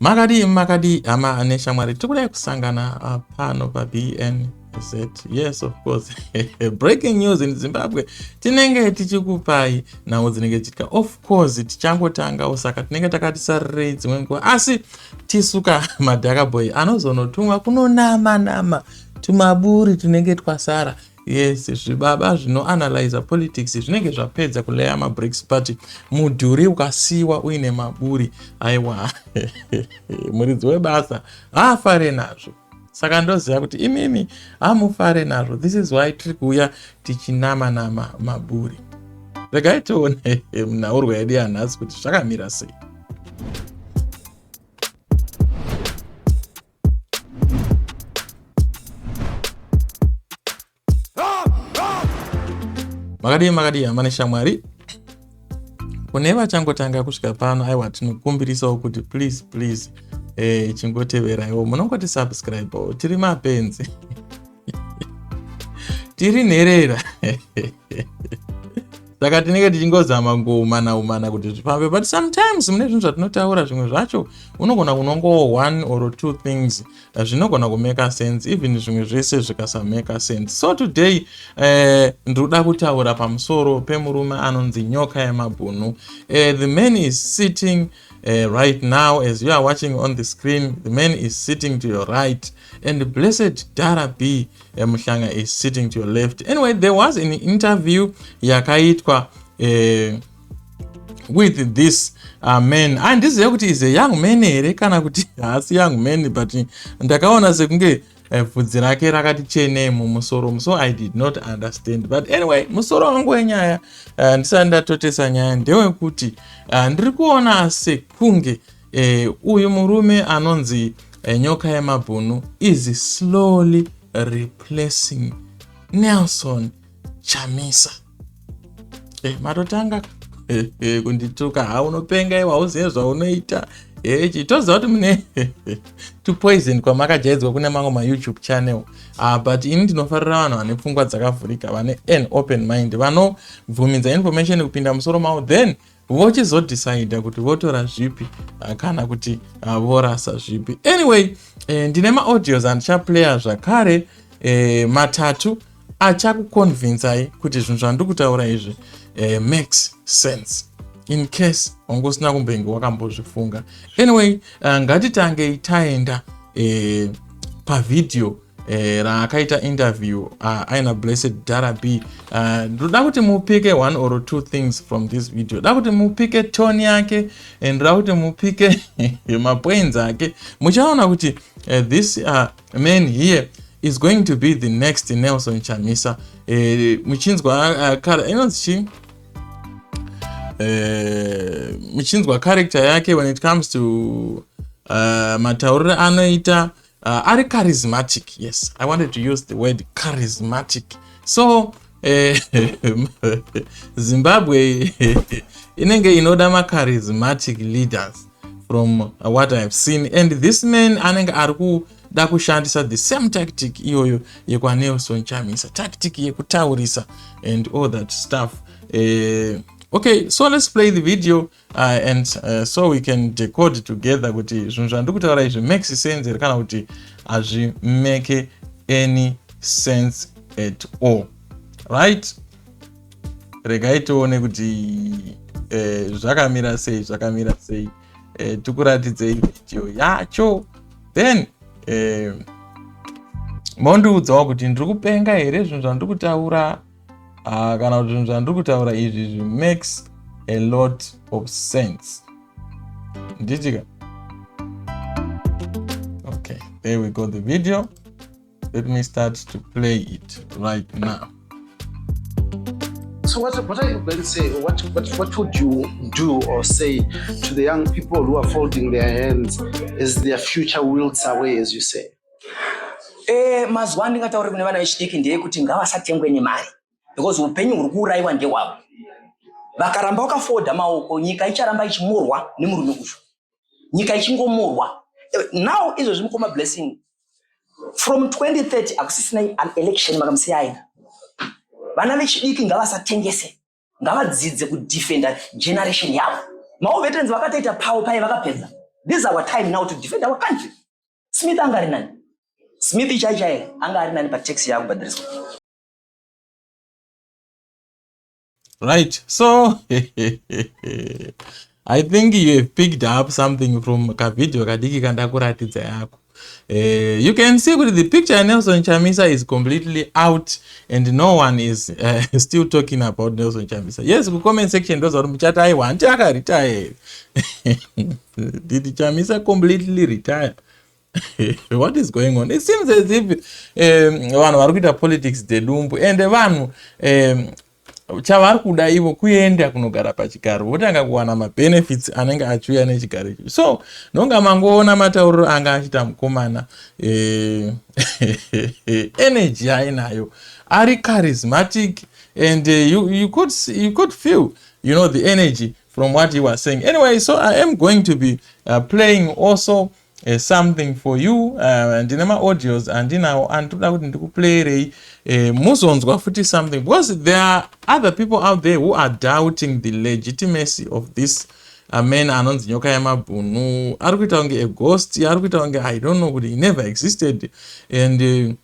Makadii makadii hama neshamwari, tikudai kusangana pano paBNZ. Yes, of course, breaking news in Zimbabwe, tinenge tichikupai nhau dzinenge dzichiitika. Of course tichangotangawo, saka tinenge takati sarirei dzimwe nguva, asi tisuka madhakaboy anozonotumwa kunonama nama tumaburi tunenge twasara. Yes, zvibaba zvinoanalyza politics zvinenge zvapedza kuleya mabricks, but mudhuri ukasiyiwa uine maburi, aiwa, muridzi webasa haafare nazvo. Saka ndoziva kuti imimi hamufare nazvo. This is why tiri kuuya tichinama nama maburi. Regai tione nhaurwa yedu yanhasi kuti zvakamira sei. Makadii makadii hama neshamwari. Kune vachangotanga kusvika pano, aiwa, tinokumbirisawo kuti please please, chingoteveraiwo, munongoti subscribe. Tiri mapenzi, tiri nherera, saka tinenge tichingozama ngoumana umana kuti zvifambe. But sometimes mune zvinhu zvatinotaura, zvimwe zvacho unogona kunongowo one or two things zvinogona kumaka sense, even zvimwe zvese zvikasamaka sense. So today ndinoda kutaura pamusoro pemurume anonzi Nyoka Yemabhunu. The man is sitting right now, as you are watching on the screen, the man is sitting to your right and Blessed Dara B Muhlanga is sitting to your left. Anyway, there was an interview yakaitwa with this man. Handizive kuti is a young man here kana kuti haasi young man, but ndakaona sekunge bvudzi rake rakati chenei mumusoro, so I did not understand. But anyway, musoro wangu wenyaya, ndisati ndatotesa nyaya, ndewekuti ndiri kuona sekunge uyu murume anonzi Nyoka Yemabhunu is slowly replacing Nelson Chamisa. Matotanga kundituka, ha, unopenga iwe, hauzive zvaunoita. Hechi toziva kuti mune tupoison kwamakajaidzwa kune mamwe maYouTube channel, but ini ndinofarira vanhu vane pfungwa dzakavhurika, vane an open mind, vanobvumidza information kupinda musoro mavo, then vochizodecida kuti votora zvipi kana kuti vorasa zvipi. Anyway, ndine maaudios andichaplaya zvakare matatu achakuconvinsai kuti zvinhu zvandiri kutaura izvi makes sense, in case wanga usina kumbenge wakambozvifunga. Anyway, ngatitangei taenda pavhidhiyo raakaita interview aina Blessed Dara B. Ndoda kuti mupike one or two things from this video. Da kuti mupike tone yake, ndoda kuti mupike mapoints ake. Muchaona kuti this man here is going to be the next Nelson Chamisa. Muchinzwa inonzi chii, muchinzwa character yake when it comes to matauriro anoita, ari charismatic. Yes, I wanted to use the word charismatic. So Zimbabwe inenge inoda macharismatic leaders from what I have seen, and this man anenge ari kuda kushandisa the same tactic iyoyo yekwaNelson Chamisa, tactic yekutaurisa and all that stuff. Okay, so let's play the video and so we can decode together kuti zvinhu zvandiri kutaura izvi makes sense here kana kuti hazvimake any sense at all. Right, regai tione kuti zvakamira sei, zvakamira sei. Tikuratidzei video yacho, then mondiudzawo kuti ndiri kupenga here zvinhu zvandiri kutaura, kana kuti zvinhu zvandiri kutaura izvi makes a lot of sense. Nditika, okay, there we go, the video. Let me start to play it right now. So what are you going to say? Or what would you do or say to the young people who are folding their hands as their future wilts away, as you say? Mazuva andingatauri kune vana vechidiki ndeyekuti ngavasatengwe nemari, because upenyu huri kuurayiwa ndehwavo. Vakaramba vakafoda maoko, nyika icharamba ichimorwa nemurume uyu, nyika ichingomorwa. Now izvozvi, mukoma Blessing, from 2030 hakusisina an election. Makamusiya aenda. Vana vechidiki ngavasatengese, ngavadzidze kudefenda generation yavo. Mawar veterans vakatoita pavo paye, vakapedza. This is our time now to defend our country. Smith anga ari nani? Smith chai chai anga ari nani patax yaakubhadhariswa. Right, so I think you have picked up something from kavideo kadiki kandakuratidza yako. You can see kuti the picture yaNelson Chamisa is completely out and no one is still talking about Nelson Chamisa. Yes, kucomment section ndoza kuti muchati aiwa hanti akaretire here. Did Chamisa completely retire? What is going on? It seems as if vanhu vari kuita politics dzedumbu ende vanhu chavari kuda ivo kuenda kunogara pachigaro votanga kuwana mabenefits anenge achiuya nechigaro icho. So nonga mangoona matauriro anga achiita mukomana, energy ainayo, ari charismatic and you could feel the energy from what he was saying. Anyway, so I am going to be playing also something for you. Ndine maaudios andinawo andinoda kuti ndikuplayerei, muzonzwa futi something, because there are other people out there who are doubting the legitimacy of this man anonzi Nyoka Yamabhunu. Ari kuita kunge a ghost, ari kuita kunge, I don't know, kuti he never existed, and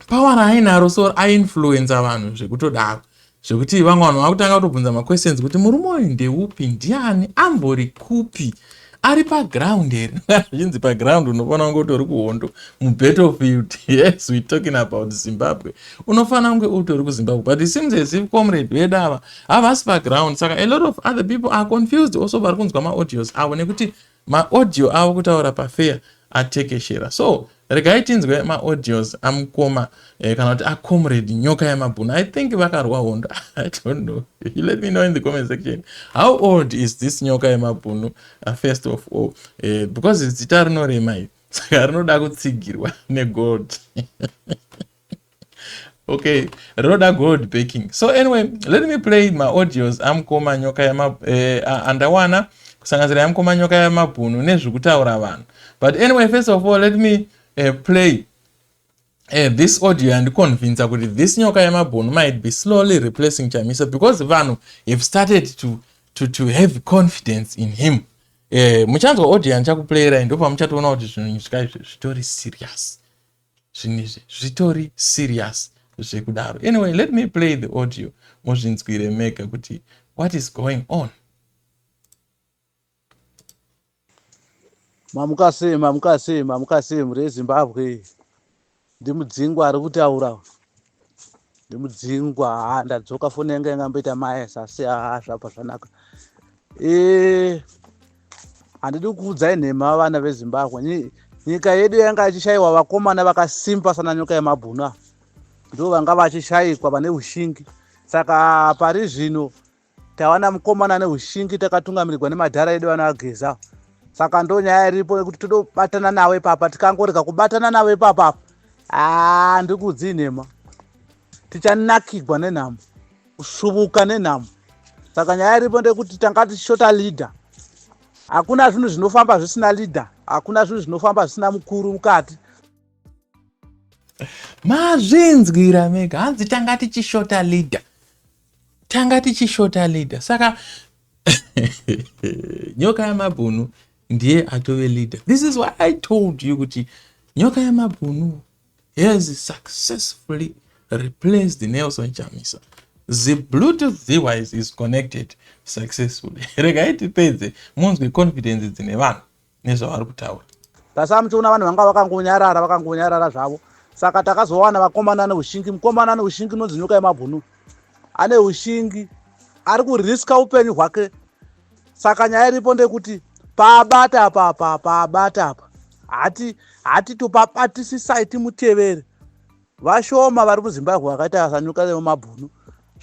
power raainaro so ainfluenza vanhu zvekutodaro, zvekuti vamwe vanhu vakutanga kutobvunza maquestions kuti murume uyu ndeupi, ndiani, ambori kupi, ari paground here? Zvichinzi paground, unofanira kunge utori kuhondo, mubattlefield. Yes, we talking about Zimbabwe, unofanira kunge utori kuZimbabwe, but it seems as if comrade vedu ava havasi paground. Saka a lot of other people are confused also vari kunzwa maaudios avo, nekuti maaudio avo kutaura pafair atekeshera. So regai tinzwe maaudios amukoma, kana kuti acomrade Nyoka Yamabhunu. I think vakarwa hondo, I don't know. You let me know in the comment section, how old is this Nyoka Yamabhunu, first of all, because zita rinorema iri, saka rinoda kutsigirwa negold. Okay, rinoda gold backing. So anyway, let me play maaudios amukoma Nyoka yama andawana, kusanganisira yamukoma Nyoka Yamabhunu nezvekutaura vanhu. But anyway, first of all, let me play this audio yandiconvinza kuti this Nyoka Yamabhunu might be slowly replacing Chamisa, because vanhu have started to have confidence in him. Muchanzwa audio yandichakuplayera, ndo pamuchatoona kuti zvinhu zvika zvitori serious, zvinhu izvi zvitori serious zvekudaro. Anyway, let me play the audio muzvinzwire mega kuti what is going on. Mamuka sei, mamuka sei, mamuka sei, mhuri yeZimbabwe? Ndimudzingwa ari kutaura, ndimudzingwa. Ha, ndadzoka, foni yanga yangamboita maesa, asi ha, zvabva zvanaka. Handidi kukuudzai nhema, vana veZimbabwe. Nyika yedu yanga ichishayiwa vakomana vakasimba sana Nyoka Yemabhunu, ndo vanga vachishayikwa vane ushingi. Saka pari zvino tawana mukomana neushingi, takatungamirirwa nemadhara edu vanoageza. Saka ndo nyaya iripo yekuti todobatana nawe ipapa. Tikangorega kubatana nawe ipapa, aa, ndikudzi nhema, tichanakigwa nenhamo, kusvuvuka nenhamo. Saka nyaya iripo ndekuti tanga tichishota leader. Hakuna zvinhu zvinofamba zvisina leader, hakuna zvinhu zvinofamba zvisina mukuru mukati. Mazvinzwira mega, hanzi tanga tichishota leader, tanga tichishota leader. Saka Nyoka Yamabhunu ndiye atove leader. This is why I told you kuti Nyoka Yamabhunu has successfully replaced Nelson Chamisa. The Bluetooth device is connected successfully. Regai tipedze munzwe confidence dzine vanhu nezvavari kutaura. Tasa muchiona vanhu vanga vakangonyarara, vakangonyarara zvavo. Saka takazowana vakomana neushingi, mukomana neushingi unonzi Nyoka Yemabhunu, ane ushingi, ari kuriska upenyu hwake. Saka nyaya iripo ndekuti paabata apa, apa paabata apa, hati hati topabatisisai, timutevere. Vashoma vari muZimbabwe vakaita saNyoka Yemabhunu,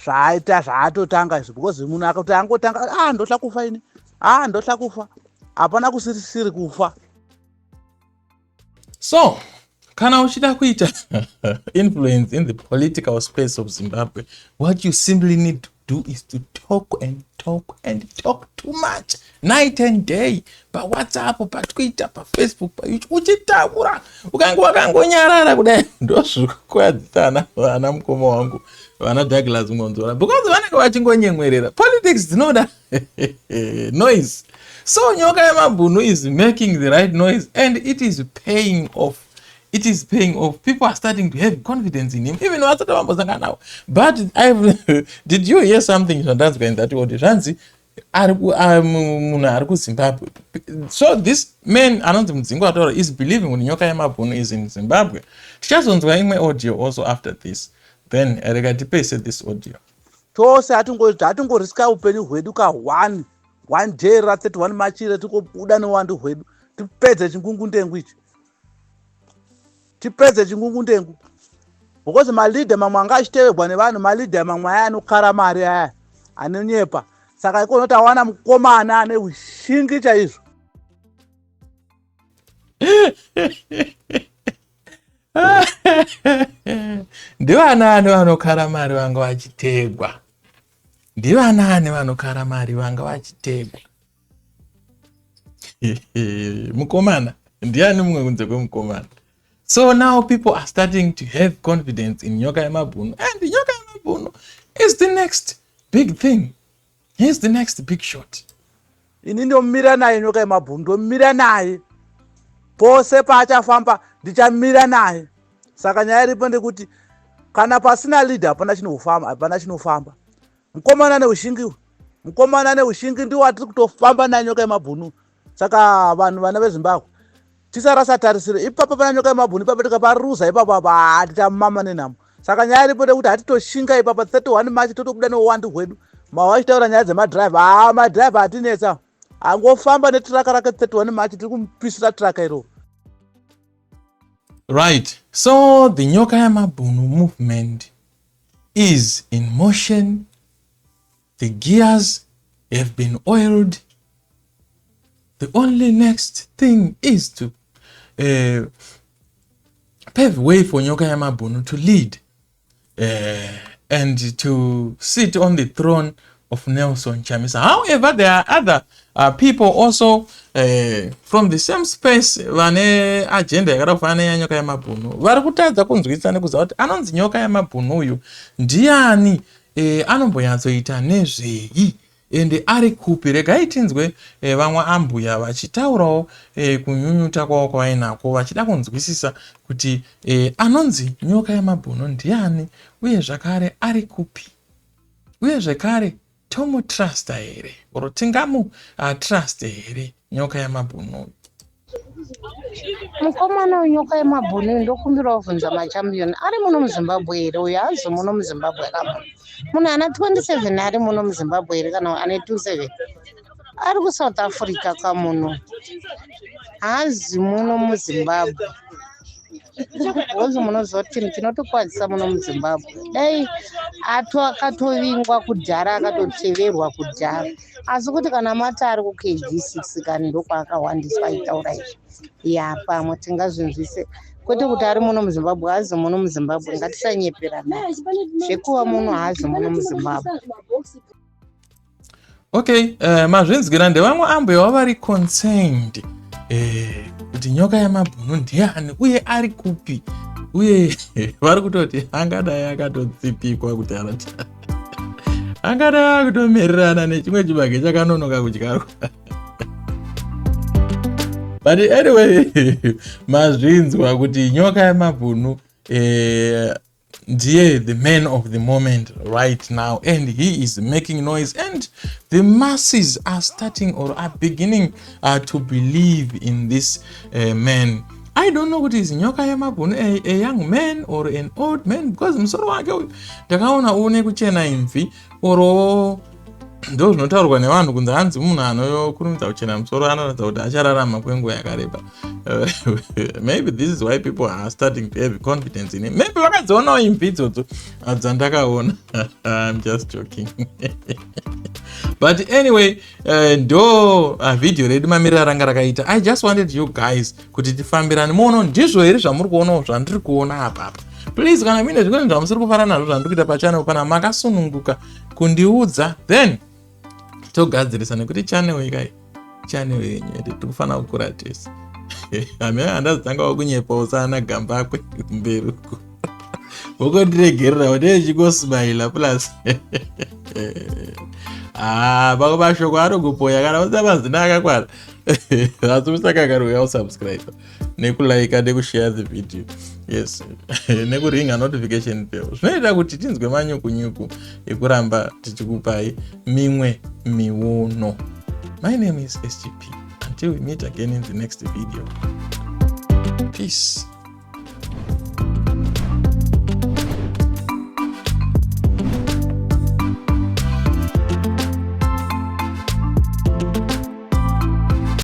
zvaaita, zvaatotanga izvi, because munhu akati angotanga, ah, ndohla kufa ini, ah, ndohla kufa, hapana kusirisiri kufa. So kana uchida kuita influence in the political space of Zimbabwe, what you simply need to do is to talk and talk and talk too much, night and day, paWhatsApp, paTwitter, paFacebook, paYouTube, uchitaura. Ukange wakangonyarara kudai, ndozviri kukwadzisana vana mukoma wangu, vana Douglas Ngonzora, because vanenge vachingonyemwerera. Politics dzinoda noise, so Nyoka Yemabhunu is making the right noise and it is paying off. It is paying off. People are starting to have confidence in him, even vasati vambosangana nawo. But did you hear something zvandanzwa in that audio? Zvanzi munhu ari kuZimbabwe. So this man anonzi Mudzingwa ataura is believing kuti Nyoka Yemabhunu is in Zimbabwe. Tichazonzwa imwe audio also after this. Then rega tipese this audio. Tose hatingoriska upenyu hwedu ka1 one day ra31 March tikobuda neuwandu hwedu, tipedze chingungundengu ichi, tipedze chingungundengu, because maleader mamwe anga achitevegwa nevanhu, maleader mamwe aya anokara mari, aya anonyepa. Saka ikono tawana mukomana ane ushingi chaizvo. Ndivanani vanokara mari vanga vachitegwa? Ndivanani vanokara mari vanga vachitegwa? Mukomana ndiani mumwe kunze kwemukomana? So now people are starting to have confidence in Nyoka Yemabhunu, and Nyoka Yemabhunu is the next big thing. He's the next big shot. Ini ndomira naye Nyoka Yemabhunu, ndomira naye pose paachafamba, ndichamira naye. Saka nyaya iripo ndekuti kana pasina leader, hapana chinofamba, hapana chinofamba. Mukomana neushingi, mukomana neushingi, ndiwo atiri kutofamba naye, Nyoka Yemabhunu. Saka vanhu, vana veZimbabwe, tisarasa tarisiro ipapa pana Nyoka Yemabhunu ipapa. Tikaparuza ipapa pa, tichamama nenhamo. Saka nyaya iripo ndekuti hatitoshinga ipapa 31 March, totobuda neuwandu hwedu. Mawa achitaura nyaya dzemadhiraivha, haa, madhiraivha hatinetsa, angofamba netiraka rake. 31 March tiri kumupisira tiraka iroro. Right, so the Nyoka Yamabhunu movement is in motion. The gears have been oiled. The only next thing is to pave way for Nyoka Yamabhunu to lead and to sit on the throne of Nelson Chamisa. However, there are other people also from the same space vane agenda yakada kufanana neyaNyoka Yamabhunu, vari kutadza kunzwisisa nekuziva kuti anonzi Nyoka Yamabhunu uyu ndiani, anombonyatsoita nezvei, ende ari kupi. Regai tinzwe vamwe ambuya vachitaurawo kunyunyuta kwavo kwavainako, vachida kunzwisisa kuti anonzi Nyoka Yamabhunu ndiani, uye zvakare ari kupi, uye zvekare tomutrusta here or tingamutruste here Nyoka Yamabhunu. Mukomana weNyoka Yemabhunu, ndokumbirawo bvunza machampion, ari muno muZimbabwe here uyo? Hazi muno muZimbabwe kama munhu ana 27 ari muno muZimbabwe here? Kana ane 27 ari kuSouth Africa kamunhu, hazi muno muZimbabwe. Because munoziva kuti chinhu chinotokwadzisa muno muZimbabwe, dai akatovingwa kudhara, akatoteverwa kudhara. Asi kuti kana mati ari kuKG6 kani, ndokwaakawandiswa aitaura izvi, ya, pamwe tingazvinzwise, kwete kuti ari muno muZimbabwe. Hazi muno muZimbabwe, ngatisanyeperana zvekuva muno, hazi muno muZimbabwe. Okay, mazvinzwira, ndevamwe ambuya vari concerned kuti Nyoka Yamabhunu ndiani uye ari kupi, uye vari kutoti angadai akatotsipikwa kudhara, angadai akutomirirana nechimwe chibage chakanonoka kudyarwa. But anyway, mazvinzwa kuti Nyoka Yamabhunu ndiye the man of the moment right now, and he is making noise, and the masses are starting or are beginning to believe in this man. I don't know kuti is Nyoka Yamabhunu a young man or an old man, because musoro wake uyu ndakaona une kuchena imvi, or ndo zvinotaurwa nevanhu kunzi hanzi munhu anokurumidza kuchena musoro anoratidza kuti achararama kwenguva yakareba. Maybe this is why people are starting to have confidence in him. Maybe vakadzionawo imvi idzodzo dzandakaona. I'm just joking. But anyway, ndo vhidhiyo redu mamiriro aranga rakaita. I just wanted you guys kuti tifambirane muono. Ndizvo here zvamuri kuonawo zvandiri kuona apapa? Please, kana muine zvimwe zvamusiri kufara nazvo zvandiri kuita pachannel pana, makasununguka. Kundiudza, then togadzirisa, nekuti channel ikai channel yenyu, ende tikufanira kukura tese. Hamene handazitanga kunyepawo saana Gambakwe kumberi uko, vokondiregerera ndechingosmaila. Plus, ah, pamwe mashoko anokupoya kana usina mazina akakwana, asi usakakarwa usubscribe nekulike, nekushare the video, yes, nekuringa notification bell. Zvinoita kuti tinzwe manyukunyuku ekuramba tichikupai mimwe miono. My name is SGP. Until we meet again in the next video, peace.